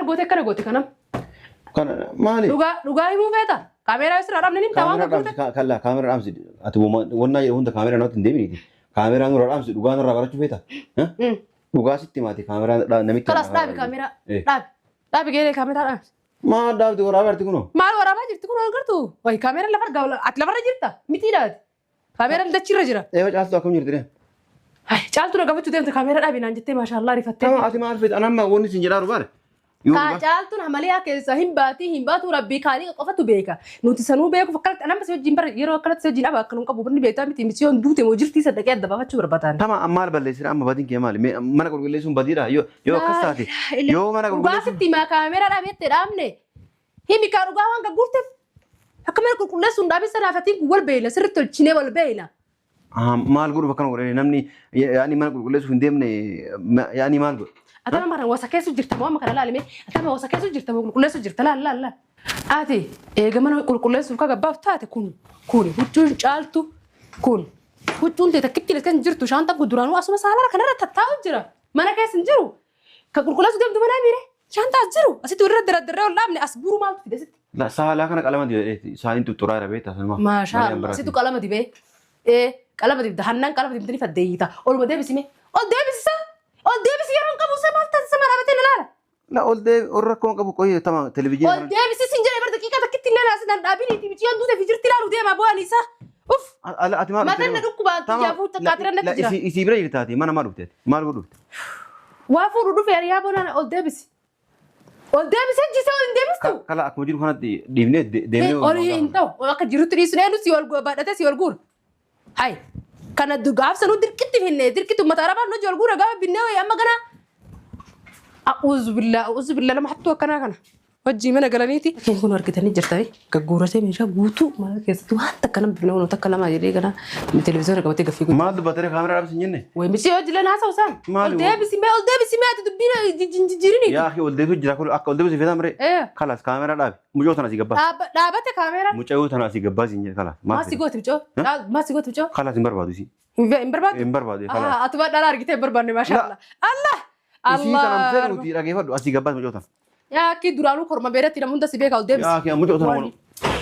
Maal goote akkana goote kanam? Kana maali? Dhugaa dhugaa himuu feeta? Kaameeraa sirraa dhaabne ni ta'aa waan Kaameeraa gurgurte. dhaamsi kallaa kaameeraa dhaamsi ati wannaa jedhu hunda kaameeraa namatti hin deebiniiti. Kaameeraa nurra dhaamsi dhugaa nurraa barachuu feeta. Dhugaa sitti maati kaameeraa namitti. Kalas dhaabi kaameeraa. Dhaabi. Dhaabi geeree kaameeraa dhaamsi. Maal dhaabdi waraabaa jirti kunoo? Maal waraabaa jirti kun agartu? Wayi kaameeraan lafa argaa ati lafarra jirta miti dhaati. Kaameeraan dachiirra jira. Eewa caaltuu akkam jirti ree? Caaltuu na gaafachuu deemte kaameeraa dhaabi naan jettee maashaallah rifattee. Tama ati maal feete anamma wanni sin jedhaa baare. Yoo Kaa caaltuun hamaliyaa keessaa hin baatii hin baatu rabbii kaanii qofatu beeka. Nuti sanuu beekuuf akkanatti anamma si wajjin bara yeroo akkanatti si wajjin aba akka nun qabu birni beektaa miti miti yoon duute moo jirtii sadaqee adda baafachuu barbaadan. Tama maal balleessina amma badiin kee maali? Mana qulqulleessuun badiidha yoo yoo akkas taate yoo mana Dhugaa qulqulleessuun sitti himaa kaameeraa dhaabettee dhaabne himi kaa dhugaa waan gagguurteef akka mana qulqulleessuun dhaabee sanaafatiin wal beeyna sirriitti tolchinee wal beeyna. Maal godhuuf akkana godhani namni yaani mana qulqulleessuuf hin deemne yaani maal godhu? Atama mara wasa keessa jirta moo amma kana laalime atama wasa keessa jirta moo qulqulleessu jirta laal laal laal. Ati eega mana qulqulleessuuf ka gabbaaf taate kun kun huccuun caaltu kun huccuun ta'e takkitti illee kan jirtu shaantaan kun duraanuu asuma saalara kanarra tattaa'u jira mana keessa hin jiru kan qulqulleessu deemtu mana miire shaantaa as jiru asitti walirra daradarree ol dhaabne as buuru maaltu fide asitti. Saalaa kana qalama dibee saaliin tutturaa jira beektaa sanuma. Maashaa Allah asitu qalama dibee ee qalama dibda hannaan qalama dibdanii faddeeyyita oluma deebisime ol deebisisa ol deebisi yeroon qabu isa maal taasisa mana dhaabbatee na laala. La ol deebi ol rakkoon qabu qoyee tama televizyiinii. Ol deebisi sin jedhe bar daqiiqaa takkitti illee naas nan dhaabiniiti miciyyoon duute fi jirti ilaalu deema bu'aan isaa. Uff Ati maal mataan na dhukkubaa xiyyaafuu xaxxaatira natti jira. Isii bira jirtaati mana maal dhufte maal godhu dhufte? Waa fuudhu dhufe yaa bonaan ol deebisi. Ol deebisi jisee ol hin deebistu. Kala akkuma jiru kanatti dhiifnee deemnee. Ol hin ta'u akka jirutti dhiisnu eenyu si ol baadhatee si ol guura. Hai kana gaaf sanuu dirqitti finne dirqitti uummata arabaan nu ol guura gaafa binnee wayii amma kana. A'uuzu billaa a'uuzu billaa nama hattuu akkanaa kana. Hojii mana galaniiti. Fakkiin kun argitanii jirtanii gagguuratee meeshaa guutuu mana keessatti waan takka nama bifne hono takka lama jedhee kana televezyiyoona qabatee gaffii godhu. Maal dubbatee kaameraa dhaabsi hin jenne? Way miti hojii leen haasa'u isaan. Maali Ol deebisi mee ol deebisi mee ati dubbiin jijjiirini. Yaa akhi ol deebisu jira kun akka ol deebisu feetaa miree? Kalas kaameraa dhaabi. Mucoo tana asii gabbaas. Dhaabate kaameeraan. Mucayyoo tana asii gabbaas hin jedhe kalas. Maal si gooti mucoo? Maal si gooti mucoo? Kalas hin barbaadu isii. Hin barbaadu? Hin barbaadu kalas. Atuma dhala argitee hin barbaanne maashaallah. Allah! Isii tanaan Allah! fedhuuti dhageeffadhu asii gabbaas mucoo tana. Yaa akki duraanuu korma beeratti nama hunda si beeka ol deebisi. Yaa akhi mucoo tana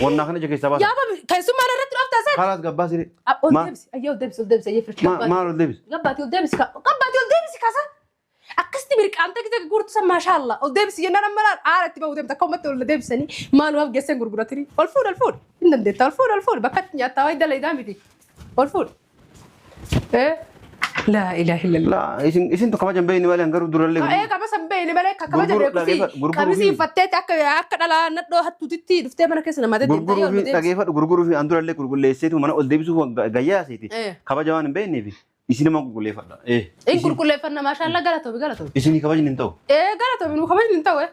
wannaa kana ija keessaa baasa. Yaa babi keessummaan irratti dhofta seet. Kalas gabbaas jedhe. Ol deebisi ayyee ol deebisi ol deebisi ayyee firchi gabbaati. Maal ol deebisi? Gabbaati ol deebisi gabbaati ol deebisi kaasa. Akkasitti mirqaamtee gisee gurgurtu san maashaallah ol deebisi jennaan amma laal aara itti bahu deemta akka ummatti ol deebisanii maalumaaf geesseen gurguratanii ol fuudhi ol fuudhi hin dandeetta ol fuudhi ol fuudhi bakka itti nyaattaa wayi dalaydaa miti ol fuudhi. Laa ilaaha illallah. Laa isin isin tokko kabajan beeyni malee garuu durallee. Ee qaba san beeyni malee akka kabaja Gurguru- beekusi dhageeffadhu, gurguruu qamisii fi- uffatteeti akka akka dhalaa nadhoo hattuutitti dhuftee mana keessa namaa deddeemtee Gurguruu ol fi deebisi. dhageeffadhu gurguruu fi an durallee qulqulleesseetu mana ol deebisuuf gayyaa seeti. Kabaja waan hin beekneef isinuma qulqulleeffadha. In qulqulleeffanna maashaallah galatoomi galatoomi. Isinii kabajni hin ta'u. Ee galatoomi nu kabajni hin ta'u.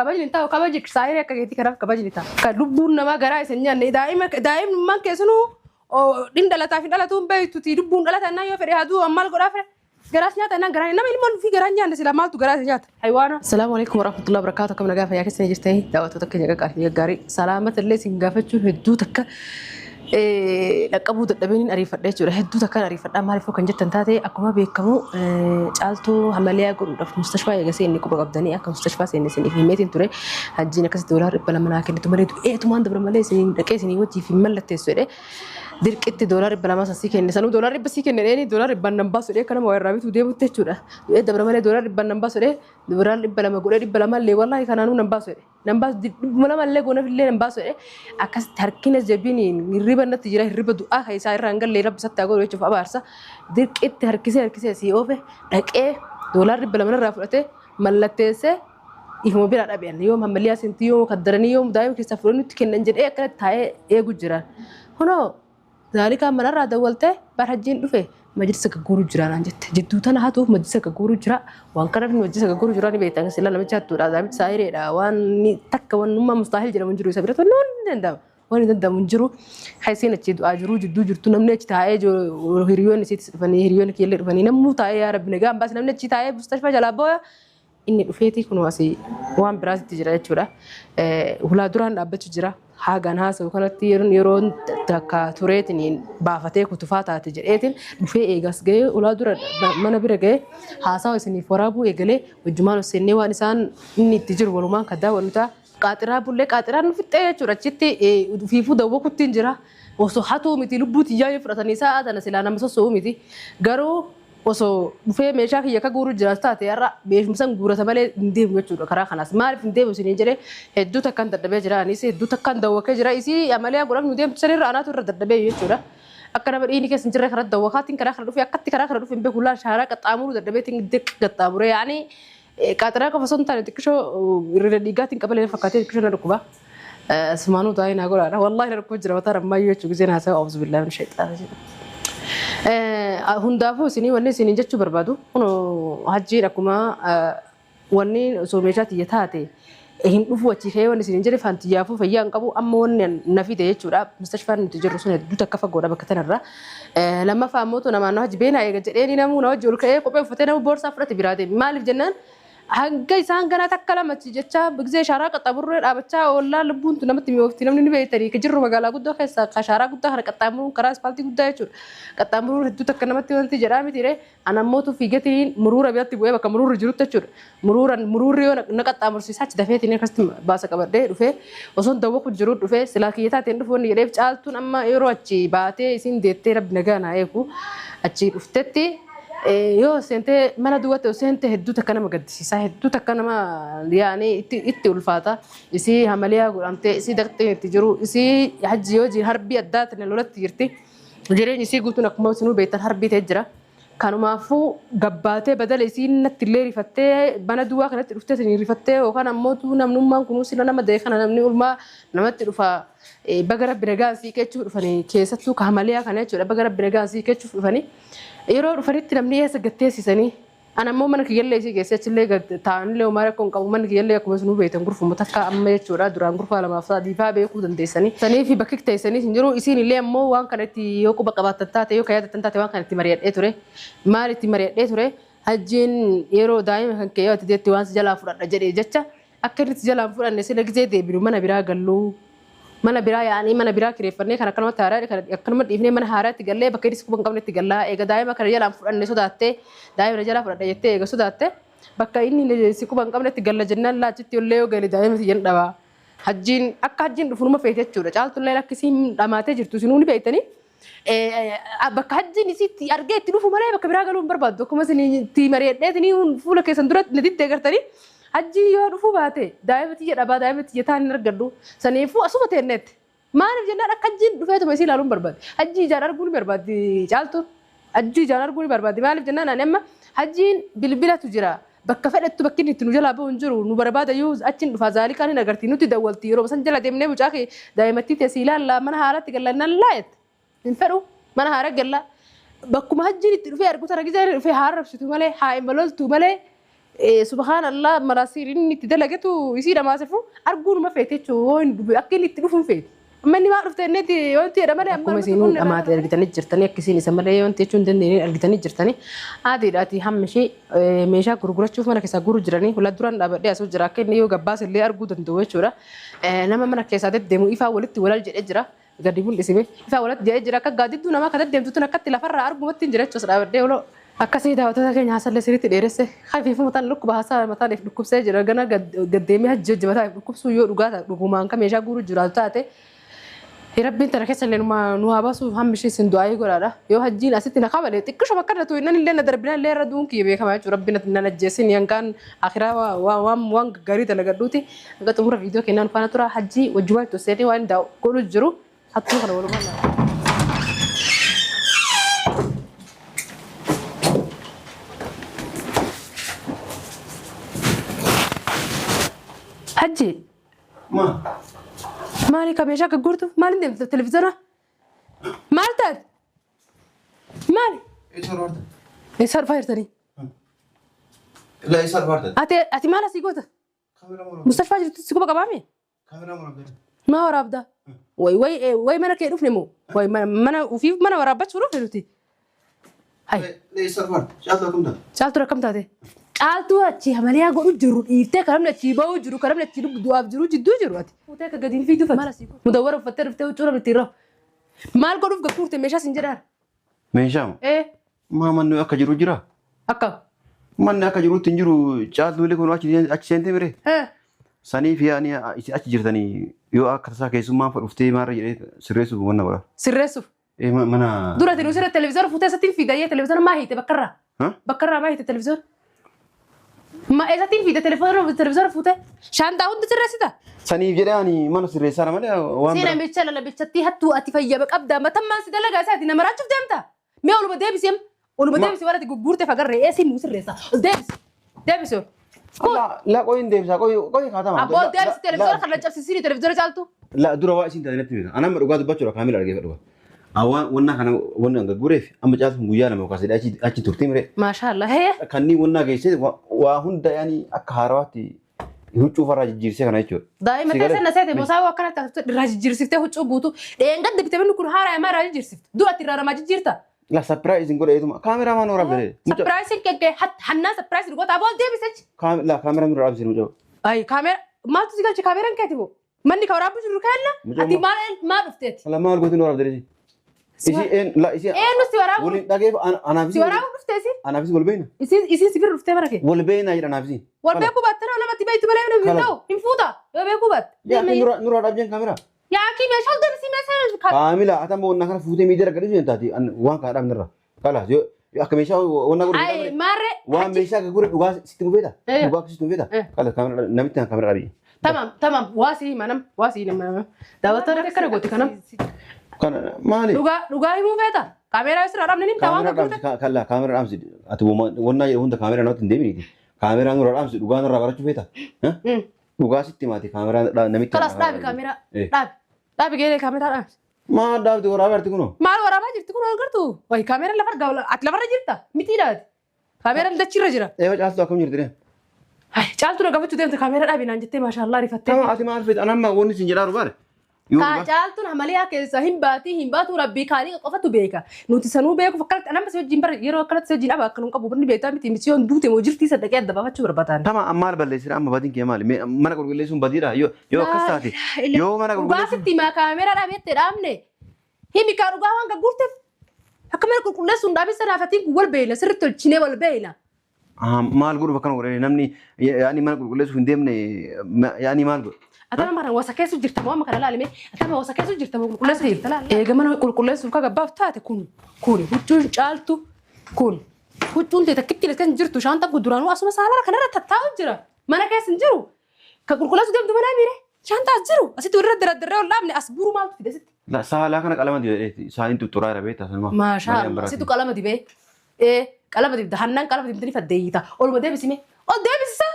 Kabajni hin ta'u kabaji saayiree akka keetii kanaaf kabajni ta'a. Kan lubbuun namaa garaa isin nyaanne daa'ima daa'imummaan keessanuu dhin dhalataa fi dhalatuu hin beektuti lubbuun dhalata innaa yoo fedhe haa du'u maal godhaa fedhe garaas nyaata innaan garaa nama ilmoon fi garaa nyaanne sila maaltu garaa isa nyaata. Haywaana. Salaamu alaikum warahmatullahi wabarakatuh akkam nagaa fayyaa keessanii jirtanii daawwattoota keenya qaqqaalii fi gaggaarii salaamata illee isin gaafachuun hedduu takka dhaqqabuu dadhabeen ariifadha jechuudha. Hedduu takkaan ariifadha maaliif kan jettan taate akkuma beekamu caaltuu hamaliyaa godhuudhaaf mustashfaa eegasee inni quba qabdanii akka mustashfaa seenne isiniif himeetiin ture. Hajjiin akkasitti $200 naa kennitu malee du'eetumaan dabra malee isin dhaqee isinii wajjiif hin mallatteessu jedhee dirqitti $200 san sii kenne sanuu $100 sii kenne dheeni $100 nan baasu jedhee akka nama waa irraa bituu deemutti jechuudha. Du'ee dabra malee $100 nan baasu jedhee $200 godhee 200 illee wallaahi kanaanuu nan baasu jedhe. Nan baasu 200 illee goonaaf illee nan baasu jedhe akkasitti harkina jabiniin hirriba natti jira hirriba du'aa kan isaa irraa hin galle rabbi isatti haa godhu jechuuf abaarsa dirqitti harkisee harkisee sii oofe dhaqee $200 irraa fudhatee mallatteessee ifuma biraa dhabe ani yoom hammaliyaa seentii yoom kaddaranii yoom daa'ima keessaa fudhanii nutti kennan jedhee akkanatti taa'ee eegu jira. Kunoo zaalikaan manarraa dawwaltee bar hajjiin dhufe majlisa gagguuruu jira naan jette. Jidduu tana hatuuf majlisa gagguuruu jira. Waan kana majlisa gagguuruu jira ni beektan sila namicha hattuudha zaamichi saayireedha waan takka wannummaa mustaahil jedhamu hin jiru isa biratti wanni hundi danda'ama. Waan hin danda'amu hin jiru. Kan isiin achi du'aa jiru jidduu jirtu namni achi taa'ee jiru hiriyoonni isiitis dhufanii hiriyoonni kiyyallee dhufanii namuu taa'ee yaa rabbi nagaa baasi namni achi taa'ee mustashfaa jalaa booya inni dhufeeti kunoo asii waan biraatitti jira jechuudha. Hulaa duraan dhaabbachuu jira. Hagan haasa'u kanatti yeroon yeroon takka tureetiin baafatee kutufaa taate jedheetiin dhufee eegas ga'ee ulaa dura mana bira ga'ee haasawa isiniif waraabuu eegalee wajjumaan ol seennee waan isaan inni itti jiru walumaan kan daawwannu ta'a. Qaaxiraa bullee qaaxiraan nu fixxee jechuudha achitti fiifuu dawwa kuttiin jira. Osoo hatuu miti lubbuu tiyyaa yoo fudhatanii sa'a tana silaa nama sosso'uu miti. Garuu osoo dhufee meeshaa kiyya akka guuruu jiraatu taate har'a meeshuma san guurata malee hin deemu jechuudha karaa kanaas. Maaliif hin deemu isiniin jedhee hedduu takkaan dadhabee jira anis hedduu takkaan dawwakee jira isii amalee godhaaf nu deemtu sanirra anaatu irra dadhabee jechuudha. Akka nama dhiigni keessa hin jirre karaa dawwakaatiin karaa kana dhufee akkatti karaa kana dhufe hin beeku laa shaaraa qaxxaamuruu dadhabeetiin diq qaxxaamuree yaani qaaxiraa qofa osoo hin taane xiqqishoo irra dhiigaatiin qabalee fakkaatee xiqqishoo na dhukkuba. Sumaanuu taa'ee naa godhaadha. Wallaahi na dhukkuba jira mataa ammayyuu jechuudha giseen haasa'u auzu billaahi min shayxaana jedha. Hundaafuu isinii wanni isiniin jechuu barbaadu kun hajjiin akkuma wanni osoo meeshaa tiyya taate hin dhufu achii ka'ee wanni isiniin jedhe fantiyyaafuu fayyaa hin qabu amma wanni na fide jechuudha. Mustashfaan nuti jirru sun hedduu takka fagoodha bakka tanarra. Lammaffaa ammoo namaan na hojii beenaa eega jedhee namuu na hojii ol ka'ee kophee uffatee nama boorsaa fudhate biraa deeme. Maaliif jennaan hanga isaan ganaa takka lamachi jecha gizee shaaraa qaxxaamurree dhaabachaa oollaa lubbuun tun namatti mi'oofti namni ni beektanii ka jirru magaalaa guddoo keessa ka shaaraa guddaa kana qaxxaamuruun karaa ispaaltii guddaa jechuudha. Qaxxaamuruun hedduu takka namatti wanti jedhaa miti ree ana ammootu fiigatiin muruura biratti bu'ee bakka muruurri jirutti jechuudha. Muruuran muruurri yoo na qaxxaamursiisa achi dafeetiin akkasitti baasa qabadhee dhufee osoon dawwaku jiru dhufee silaa kiyya taateen dhufu wanni jedheef caaltuun amma yeroo achi baatee isiin deettee rabbi nagaa naa eegu achi dhuftetti yoo seentee mana duwwaatti yoo seente hedduu takka nama gaddisiisa hedduu takka nama yaani itti ulfaata isii hamaliyaa godhamtee isii daqxee itti jiru isii hajji yoo jiru harbii addaa tana lolatti jirti jireenyi isii guutuun akkuma isinuu beektan harbii ta'e jira. Kanumaafuu gabbaatee badala isiin natti illee rifattee mana duwwaa kanatti dhuftee isin rifattee yookaan ammoo namnummaan kunuu sila nama da'e kana namni ulmaa namatti dhufa baga rabbi nagaan sii kechuuf dhufanii keessattuu ka hamaliyaa kana jechuudha baga rabbi nagaan sii kechuuf dhufanii yeroo dhufanitti namni eessa gatteessisanii ana ammoo mana kiyyallee isii geessee achillee taa'anillee homaa rakkoo hin qabu manni kiyyallee akkuma isinuu beektan gurfuma takka amma jechuudha duraan gurfaa lamaaf sadii fa'aa beekuu dandeessanii. Sanii fi bakki teessanii hin jiru isiin illee ammoo waan kanatti yoo quba qabaattan taate yoo yaadattan taate waan kanatti mari'adhee ture maal itti mari'adhee ture hajjiin yeroo daa'ima kan kee yoo ati deetti waan si jalaa fudhadha jedhee jecha akka inni si jalaa hin fudhanne sila gizee deebinu mana biraa galluu mana biraa yaa'anii mana biraa kireeffannee kan akkanumatti haaraa kan akkanuma dhiifnee mana haaraatti gallee bakka inni quba hin qabnetti gallaa eega daa'ima kana jalaan fudhanne sodaattee daa'ima jalaa fudhadha jettee eega sodaatte bakka inni si quba hin qabnetti galla jennaan laachitti ollee yoo gale daa'ima tiyyan dhabaa. Hajjiin akka hajjiin dhufu numa feete jechuudha. Caaltullee akkasiin dhamaatee jirtu isinuu ni beektanii. Bakka hajjiin isitti argee itti dhufu malee bakka biraa galuu hin barbaaddu. Akkuma isin itti mari'adheetinii fuula keessan duratti na diddee gartanii hajjii yoo dhufuu baate daa'ima tiyya dhabaa daa'ima tiyya taan hin argadhu. Saniifuu asuma teennetti. Maaliif jennaan akka hajjiin dhufeetuma isii ilaaluu hin barbaadde. Hajjii ijaan arguu ni barbaaddi caaltuun. Hajjii ijaan arguu ni barbaaddi. Maaliif jennaan ani amma hajjiin bilbilatu jira. Bakka fedhettu bakki inni itti nu jalaa bahu hin jiru. Nu barbaada yoo achiin dhufaa zaalikaan hin agarti nutti dawwalti yeroo san jala deemnee mucaa kee daa'imattii teessii ilaallaa mana haaraatti gallannaan laayette. Hin fedhu mana haaraa gallaa. Bakkuma hajjiin itti dhufee argu tana gizee dhufee haa arrabsitu malee haa imaloltu malee subhaanallah maraasiir inni itti dalagetu isii dhamaasifu arguu numa feete jechuudha akka inni itti dhufu hin feeti. Amma inni maa dhufte inni wanti jedha malee amma isin dhamaate argitanii jirtanii akkasiin isa malee wanti jechuun dandeenye argitanii jirtanii haatiidhaati hamma ishee meeshaa gurgurachuuf mana keessaa guruu jiranii fuula duraan dhaabadhee asuu jira akka inni yoo gabbaas illee arguu danda'u jechuudha. Nama mana keessaa deddeemu ifaa walitti walal jedhee jira. Gadi mul'isime ifaa walitti jedhee jira akka gaaddidduu namaa kan deddeemtu tun akkatti lafarraa argumatti hin jira jechuudha dhaabadhee oloo. Akkasii daawwattoota keenya haasallee sirriitti dheeresse hafiifuu mataan dhukkuba haasaa mataan if dhukkubsee jira gana gaddeemee hajji hojii mataa if dhukkubsuu yoo dhugaa taate dhugumaan kan meeshaa guuruu jiraatu taate rabbiin tana keessa illee nu haa baasu hammi ishee isin du'aayii godhaadha yoo hajjiin asitti na kabale xiqqishuma akka datu innan illee na darbina illee irra du'uun kiyya beekamaa jechuudha rabbiin na ajjeesin hangaan akiraa waan waan gaarii dalagadhuuti hanga xumura viidiyoo kennaan faana tura hajjii wajjumaan itti seenee waan godhu jiru hattuu kana walumaa Hajji Ma maali ka meeshaa gurgurtu maaliin deemtu televizyoona maal taate maali eessa dhufaa eessa dhufaa jirtanii La eessa dhufaa ati ati maal asii goota Kaameraa mura. mustashfaa jirtu si quba qabaame Kaameraa mura. maa waraabda way way way mana kee dhufne moo way mana ufiif mana waraabbachuu dhufne nuti hay La eessa dhufaa? Caaltuu akkam taate? Caaltuu akkam taate? Caaltuu achi hamaliyaa godhu jiru dhiiftee kan namni achii ba'uu jiru kan namni achii du'aaf jiru jidduu jiru ati. Fuutee akka gadi hin fiidu fati. Mudawwara uffattee dhuftee huccuu namni ittiin rafu. Maal godhuuf gagguurte meeshaa sin jedhaan? Meeshaa Ee maa manni akka jiru jira. Akkam? Manni akka jirutti hin jiru caaltuu illee kun achi seentee mire. Ee Saniif yaani isin achi jirtanii yoo akka tasaa keessummaan dhuftee maarra jedhee sirreessuuf wanna godha. Sirreessuuf. Ee mana. Dura ati nuusira televizoora fuutee eessatti hin fiida ayyee televizoora maa hiite bakkarraa? Ha? Bakkarraa maa hiite televizoora? Ma eessatti hin fiida televizoora fuutee? Shaantaa hundi sirreessita? Saniif jedhee ani mana sirreessaa malee waan Si biraa. namicha lalabichatti hattuu ati fayyaba qabda matammaan si dalagaa isaati nama raachuuf deemta. Mee oluma deebisi amma. Oluma deebisi warra ati gugguurte fagarree eessi nuu sirreessa. Ol deebisi. Deebisi ol. La la qoyin deebisaa qoyin qoyin kaatama. Abboo ol deebisi televizoora kana cabsisiini televizoora caaltu. La dura waa isin taate natti beeka. Anamma dhugaa dubbachuudha kaamila argee dhugaa. Awwaan wannaa kana wanna gaggureef amma caaltuun guyyaa 2 yookaan 3 achi turtee mire. Maashaallah hee. Kanneen wannaa geessee waa hunda yaani akka haarawaatti huccuu farraa jijjiirsee kana jechuudha. Daa'ima Si galee? teessan na seete mosaa waa akkana taasistu irraa jijjiirsifte huccuu guutuu dheengadda bitame inni kun haaraa maa irraa jijjiirsifte dura ati irraa namaa jijjiirta. La sapiraayiziin godha eetuma kaameraa maan waraabde? Sapiraayisiin kekkee hannaa sapiraayisiin goota aboo deebise achi. La kaameraa nurra dhaabsise mucaa. Ayi kaameraa maaltu si galche kaameraan keeti moo? Manni ka waraabbu jiru keenna Mucaa ati maal maal dhufteeti? La maal gootiin waraabde? Isii een la isii Eenyu si waraabu? waliin dhageef anaafis Si waraabu dhufte isin? anaafis wal beeyna. Isin isin si bira dhuftee mana kee? Wal beeyna jedha anaafis. Wal beekuu baatte nama namatti beektu malee hin Kala. ta'u hin fuuta yoo beekuu baatte. Yaa nurra nurra dhaabjeen kaameraa. Yaa akii meeshaa ol deebisii meeshaa Kaamila ati amma wannaa kana fuutee miidiyaa gadhiisu hin taati waan kana dhaabnirra. Kalaas yoo akka meeshaa wannaa godhu Ay maarree. waan meeshaa gurgure dhugaa sitti mufeeta. Eh. Dhugaa sitti mufeeta. Eh. Kalaas kaameraa namitti kaameraa dhaabi. Tamam tamam waa sii hima nam waa sii hima nam daawwattoota akka kana goote kanam. Kana maali? Dhugaa dhugaa himuu feeta kaameraa sirraa dhaabne ni himta waan Kaameraa gurgurte. dhaamsi kallaa kaameraa dhaamsi ati wannaa jedhu hunda kaameraa namatti hin deeminiiti. Kaameraa nurra dhaamsi dhugaa nurraa barachuu feeta. Dhugaa sitti maati kaameraa namitti. Kalaas dhaabi kaameraa dhaabi dhaabi geeree kaameraa dhaamsi. Maal dhaabdi waraabaa jirti kunoo? Maal waraabaa jirti kun agartu? Wayi kaameeraan lafa argaa ati lafarra jirta miti dhaati. Kaameeraan dachiirra jira. Eewa caaltuu akkam jirti dee? Hai caaltuu na gaafachuu deemte kaameeraa dhaabi naan jettee maashaallah rifattee. Tama ati maal feete anamma wanni isin jedhaa baare. Yoo Kaa caaltuun hamaliyaa keessa hin baatii hin baatu rabbii kaanii qofatu beeka. Nuti sanuu beekuuf akkanatti anamma si wajjin bara yeroo akkanatti si wajjin aba akka nuun qabu birni beektaa miti miti yoon duute moo jirtii sadaqee adda baafachuu barbaadan. Tama amma maal balleessina amma badiin kee maali? Mee mana qulqulleessuun badiidha yoo yoo akkas taate yoo mana Dhugaa qulqulleessuun sitti himaa kaameeraa dhaabettee dhaabne himi kaa dhugaa waan gagguurteef akka mana qulqulleessuun dhaabin sanaafatiin wal beeyna sirriitti tolchinee wal beeyna. Maal godhu bakka godhanii namni yaani mana qulqulleessuuf hin deemne yaani maal godhu? Atama mara wasa keessa jirta moo amma kana laalime atama wasa keessa jirta moo qulqulleessu jirta laala. Eega mana qulqulleessuuf ka gabbaaf taate kun kun huccuun caaltu kun huccuun ta'e takkitti kan jirtu shaanta duraanuu asuma saalara kanarra tattaa'u jira mana keessa hin jiru ka qulqulleessu deemtu mana miire shaanta as jiru asitti walirra daradarree ol dhaabne as buuru maaltu fide sitti. La saalaa kana qalama dibee saaliin tutturaa jira beektaa sanuma. Maashaa Allah situ qalama dibee ee qalama dibda hannaan qalama dibdanii faddeeyyita oluma deebisime ol deebisisa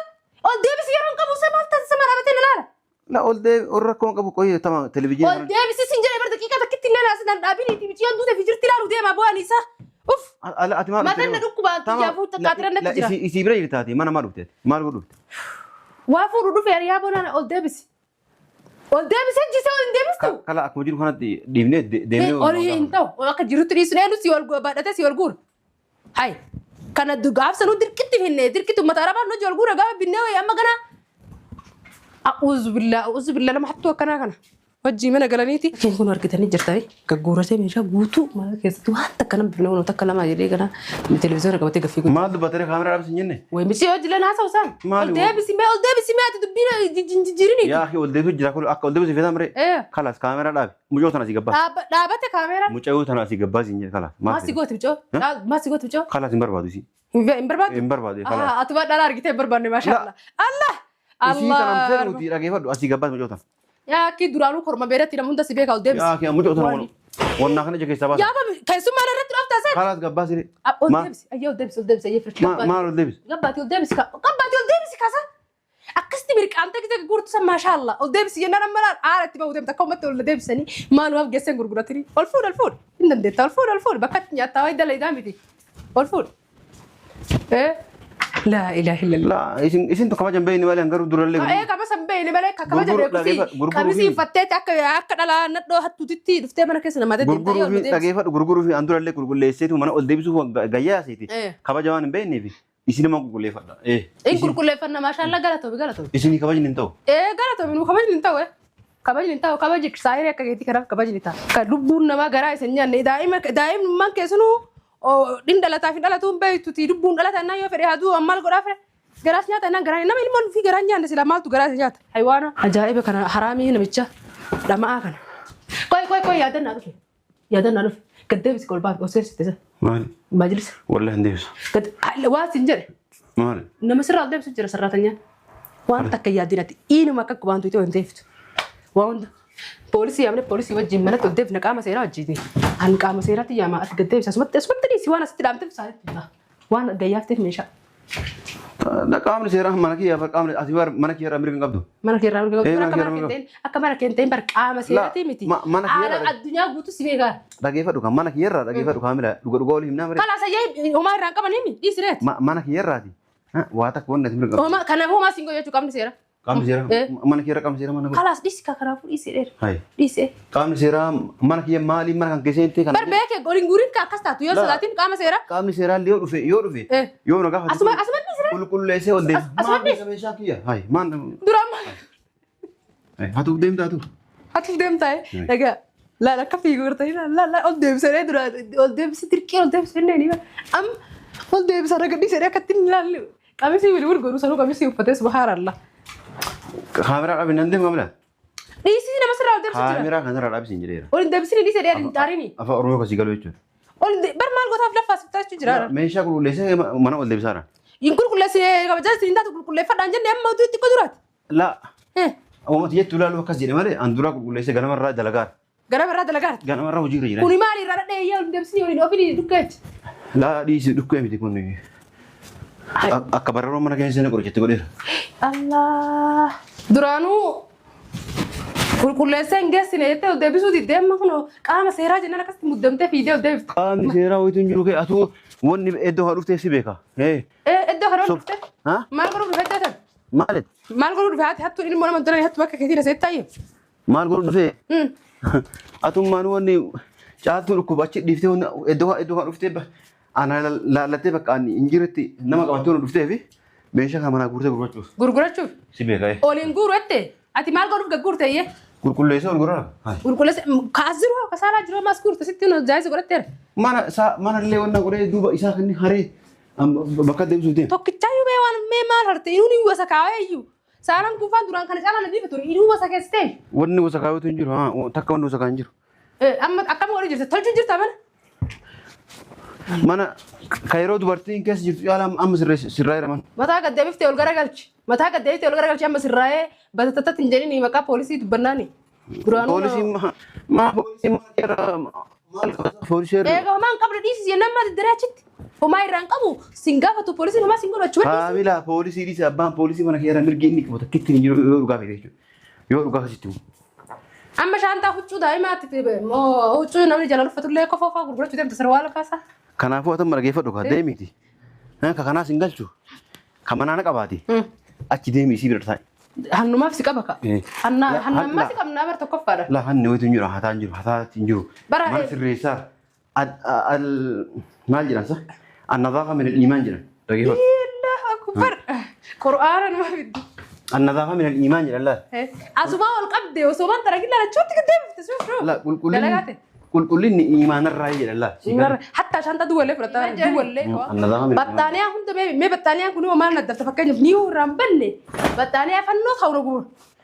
ol deebisi yeroon qabu isa maal taasisa mana dhaabatee na laala. La ol deebi ol rakkoon qabu qoyee tama Ol televizyiinii. deebisi sin jedhe bar daqiiqa takkitti illee naas nan dhaabiniiti miciyyoon duute fi jirti ilaalu deema bu'aan isaa. Uff Ati maal mataan na dhukkubaan xiyyaafuu xaxaatira natti jira. Isii bira jirtaati mana maal dhufte maal godhu dhufte? Waa fuudhu dhufe yaa bonaan ol deebisi. Ol deebisi ajjisee ol hin deebistu. Kala akkuma jiru kanatti dhiifnee deemnee. Ol hin ta'u akka jirutti dhiisnu eenyu si ol baadhatee si ol guura. Hai kana gaafsa nu dirqitti finne dirqitti uummata arabaan nu ol guura gaafa binnee wayii amma gana. A'uuzu billaa a'uuzu billaa nama hattuu akkanaa kana. Hojii mana galaniiti. Fakkiin kun argitanii jirtanii gagguuratee meeshaa guutuu mana keessatti waan takka nama bifne waan takka lama jedhee gara televiziyoona qabatee gaffii godhu. Maal dubbatee kaameraa dhaabsi hin jenne? Wayi miti hojii leen haasa'u isaan. Maali Ol deebisi mee ol deebisi mee ati dubbiin jijjiirini. Yaa akhi ol deebisu jira kun akka ol deebisu feetaa miree? Kalas kaameraa dhaabi. Mucoo tana asii gabbaas. Dhaabate kaameraa. Mucoo tana asii gabbaas hin jedhe kalas. Maal si gooti mucoo? Maal si gooti mucoo? Kalas hin barbaadu isii. Hin barbaadu? Hin barbaadu kalas. Ati waan dhala argitee hin barbaanne maashaallah. Allah! Isii tanaan Allah! fedhuuti dhageeffadhu asii gabbaas mucoo tana. Yaa akki duraanuu korma beeratti nama hunda si beeka ol deebisi. Yaa akhi mucoo tana wannaa kana ija keessaa baasa. Yaa babi keessummaan irratti dhoftaa sen. Kalas gabbaas jedhe. Ol deebisi ayyee ol deebisi ol deebisi ayyee firti. Maal ol deebisi? Gabbaati ol deebisi gabbaati ol deebisi kaasa. Akkasitti mirqaantee gisee gurgurtu san maashaallah ol deebisi jennaan amma laal aara itti bahu deemta akka uummatti ol deebisanii maalumaaf geesseen gurguratanii ol fuudh ol fuudh hin dandeetta ol fuudh ol fuudh bakka itti nyaattaa wayi dalagaa miti ol fuudh. Laa ilaaha illallah. La isin isin tokko kabajan beeyni malee garuu durallee. Ee kaba san beeyni malee ka kabaja beekusi qamisii uffatteeti akka akka dhalaa nadhoo hattuutitti dhuftee mana keessa namaa deddeemtee Gurguruu fi dhageeffadhu gurguruu fi an durallee qulqulleesseetu mana ol deebisuuf gayyaa asiiti. Kabaja waan hin beekneef Isin nama qulqulleeffadha. In qulqulleeffanna maashaallah galatoomi galatoomi. Isinii kabajni hin ta'u. Galatoomi nu kabajni hin ta'u. Kabajni hin ta'u kabaji saayiree akka keetii kanaaf kabajni ta'a. Kan lubbuun namaa garaa isin nyaanne daa'imummaan keessanuu dhin dhalataaf hin dhalatu hin beektuti lubbuun dhalata innaa yoo fedhe haa du'u maal godhaa fedhe garaas nyaata innaan garaa nama ilmoon ofii garaa nyaanne sila maaltu garaa isa nyaata. Haywaana ajaa'iba kana haraamii namicha dhama'aa kana. Qoy qoy qoy yaadannaa dhufe yaadannaa dhufe gad deebisi kolbaaf ol seensiste isa Maali? Majlisa. Wallahi hin deebisu. Gad waa sin jedhe. Maali? Nama sirraa ol deebisu jira sarraatanyaan. Waan takka yaadin ati inuma akka qubaan tuyxee ol deebiftu. Waa hunda poolisii yaamne poolisii wajjin manatti ol deebifna qaama seeraa wajjin. An qaama seeraatti yaama ati gad deebisa asumatti asumatti dhiisi waan asitti dhaamteef isaanitti waan gayyaafteef meeshaa. Qaamni seeraa mana kiyyaa bar qaamni ati bar mana kiyyaa irraa mirga hin qabdu. Mana kee irraa mirga Eh, qabdu. mana Akka kee mana irraa kee mirga hin ta'in akka mana kee hin ta'in bar qaama seeraati miti. Mana kiyyaa Haala irraa addunyaa guutuu si beekaa. Dhageeffadhu kan mana kiyya irraa dhageeffadhu kaamila dhuga dhuga olii himnaa bare. Kalaas ayyee homaa irraa hin qaban himi dhiisi reeti. Mana kiyya irraati. Waa takka wanni ati mirga qabdu. Homaa kanaaf homaa siin gochuu qaamni seera. Qaamni seeraa Eh. mana kiyya irra qaamni seeraa mana godhu. Kalaas dhiisi ka kanaafuu dhiisi dheera. Hayi. Dhiisi. Qaamni seeraa mana kiyya maaliin mana kan keessa hin ta'e Bar kana. beekee goriin guriin ka akkas taatu yoo La. sodaatin qaama seera. Qaamni seeraa illee yoo dhufe yoo dhufe Eh. yoo na gaafate. Asuma asuma dhiisi ree. Qulqulleessee ol deema. Asuma Maal dhiisi. meeshaa kiyya? Hayi maan. Duraan maal Hatuuf deemta hatuuf. hatuuf deemtaa dhagaa. Laal akka fiigu gartanii laal laal ol deebisanii dura ol deebisee dirqee ol deebisee inni amma ol deebisa raga dhiisee akkatti hin laallu. Qamisii wili wili godhu sanuu qamisii uffatee subhaanallah. Kaameraa dhaabin nan deemu kaamilaa. Dhiisii nama sirraa ol deebisu jira. Kaameraa kanarraa dhaabisiin jedheera. Ol hin deebisin dhiisee dheerin hin xaarini. Afaan Oromoo kasii galu jechuudha. Ol bar maal gootaaf laffaa siftaa jechuu jira. Meeshaa qulqulleessee mana ol deebisaadha. Hin qulqulleessine kabajaa isin taatu qulqulleeffadhaan jenne amma utuu xiqqoo duraati. Laa. Uummatni jettu ilaalu akkas jedhe malee an duraa qulqulleessee ganamarraa dalagaara. Ganamarraa dalagaara. Ganamarraa hojiirra jira. Kuni maali irraa dhadhee iyyaa ol hin deebisin waliin ofiin dukkeechi. Laa dhiisi dhukkee miti kun. Akka bararoo mana keessa inni qorichatti godheera. Allah. Duraanuu qulqulleessee hin geessine jettee ol deebisuu diddee amma kunoo qaama seeraa jennaan akkasitti muddamtee fiidee ol deebifte. Qaamni seeraa wayitu hin jiru kee atuu wanni iddoo kana dhuftee si beeka. Iddoo kana dhufte? Ha? Maal godhuu dhufe iddoo kana? Maalit? Maal godhuu dhufe haati hattuun ilmoo nama duraan hattu bakka keetii na seettaayyee? Maal godhuu dhufe? Atummaan wanni caaltuu dhukkuba achi dhiiftee wanni iddoo iddoo kana dhuftee ana laallattee bakka ani hin jiretti nama qabattee wanni dhuftee fi meeshaa kana manaa guurtee gurgurachuuf. Gurgurachuuf? Si beeka. Ol hin guuru jette? Ati maal godhuuf gagguurte iyyee? Qulqulleessee ol gurgura. Qulqulleessee kaas jiru kasaalaa jiru ammas guurte sitti nu jaayisa godhatteera. Mana isaa mana illee wanna godhee duuba isaa kan inni haree bakka deebisuuf deema. Tokkichaayyuu mee waan mee maal harte inuu ni wasa kaawee iyyuu. Saalaan kuufaan duraan kana caalaa nadiifa ture inuu wasa keessee. Wanni wasa kaawwetu hin jiru takka wanni wasa kaawwe hin jiru. Amma akkam godhu jirta tolchuu jirta mana? Mana ka yeroo dubartiin keessa jirtu caalaa amma sirraa jira mana. Mataa gad deebiftee ol garagalchi. Mataa gad deebiftee ol garagalchi amma sirraa'ee batatatti hin jedhini maqaa poolisii dubbannaani. Duraanuu Poolisiin maa poolisiin maal irraa maal qabata? Poolisii irraa. Egaa homaa hin qabdu dhiisisi jennaan maal diddiree achitti? Homaa irraa hin qabu sin gaafatu poolisiin homaa sin godhu achuma dhiisi. Kaamilaa poolisii dhiisi abbaan poolisii mana keessa mirgi inni qabu takkitti hin jiru yoo dhugaa fedhe jechuudha. Yoo dhugaa akkasitti himu. Amma shaantaa huccuu daa'imaatti huccuu namni jala uffatullee kofoo fa'aa gurgurachuu deemta sarwaa lafaasaa. Kanaafuu ati amma dhageeffadhu kaa deemiiti. Ka kanaas hin galchu. Ka manaa na qabaati. Achi deemi isii bira taa'i. Hannumaaf si qaba ka. Hannummaa si qabnaa bar tokkoffaadha. La hanni wayitu hin jiru hataa hin jiru hataa hin jiru. Bara Mana sirreessaa maal jedhan sa? Annadaafa min al-iimaan jedhan. Dhageeffadhu. Allahu akbar. Qur'aana nama fiddu. Annadaafa min al-iimaan jedhan laal. Asumaa ol qabde osoo waan taragin laalachuutti gad deebifte suuf suuf. La qulqullinni qulqullinni iimaanarraa jedhan laal. Hatta shanta duwwallee fudhataa duwwallee. Annadaafa min al-iimaan. Baxxaaniyaa hunda mee baxxaaniyaan kun maal naddafta fakkeenyaaf ni irraan banne baxxaaniyaa fannoo ta'u nagu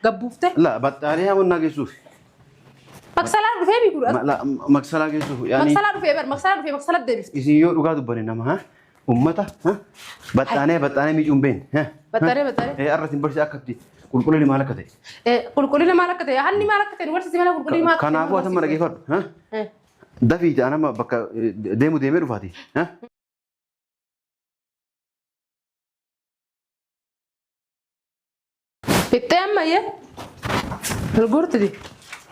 gabbuufte. La baxxaaniyaa wannaa geessuuf. Maksalaa dhufee mi kun? La maksalaa geessuuf. Maksalaa dhufee bar maksalaa dhufee maksalaa deebifte. Isin yoo dhugaa dubbanne nama ha ummata ha baxxaaniyaa baxxaaniyaa miicuun beekne. Baxxaaniyaa baxxaaniyaa. Arra isin barsiisa akkatti qulqullinni maal akka ta'e. Qulqullina maal akka ta'e hanni maal akka ta'e nu barsiisi malee qulqullinni maal akka ta'e. Kanaafuu ati amma dhageeffadhu. Dafiiti anama bakka deemu deemee dhufaati. Fixxee amma iyyee. Ol guurtiti.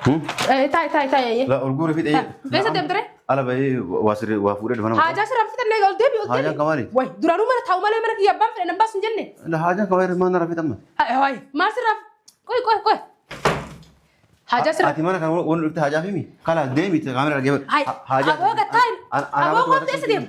Taa'i taa'i taa'i iyyee. La ol guure fixee. Eessa deemtire? Ala bahee waa sirrii waa fuudhee dhufa nama. Haajaa sirraa fixannee ol deebi ol deebi. Haajaan kamaali? Wayi duraanuu mana taa'u malee mana kiyya abbaan fedhe nan baasu hin jenne. La haajaan kamaali maal narraa fixamma? Wayi maal sirraa qoy qoy qoy. Haajaa sirraa. Ati mana kan wanni dhufte haajaa fimi? Kalaas deemi kaamera dhaggeeffadhu. Hayi aboo gattaa aboo qottee si deemu.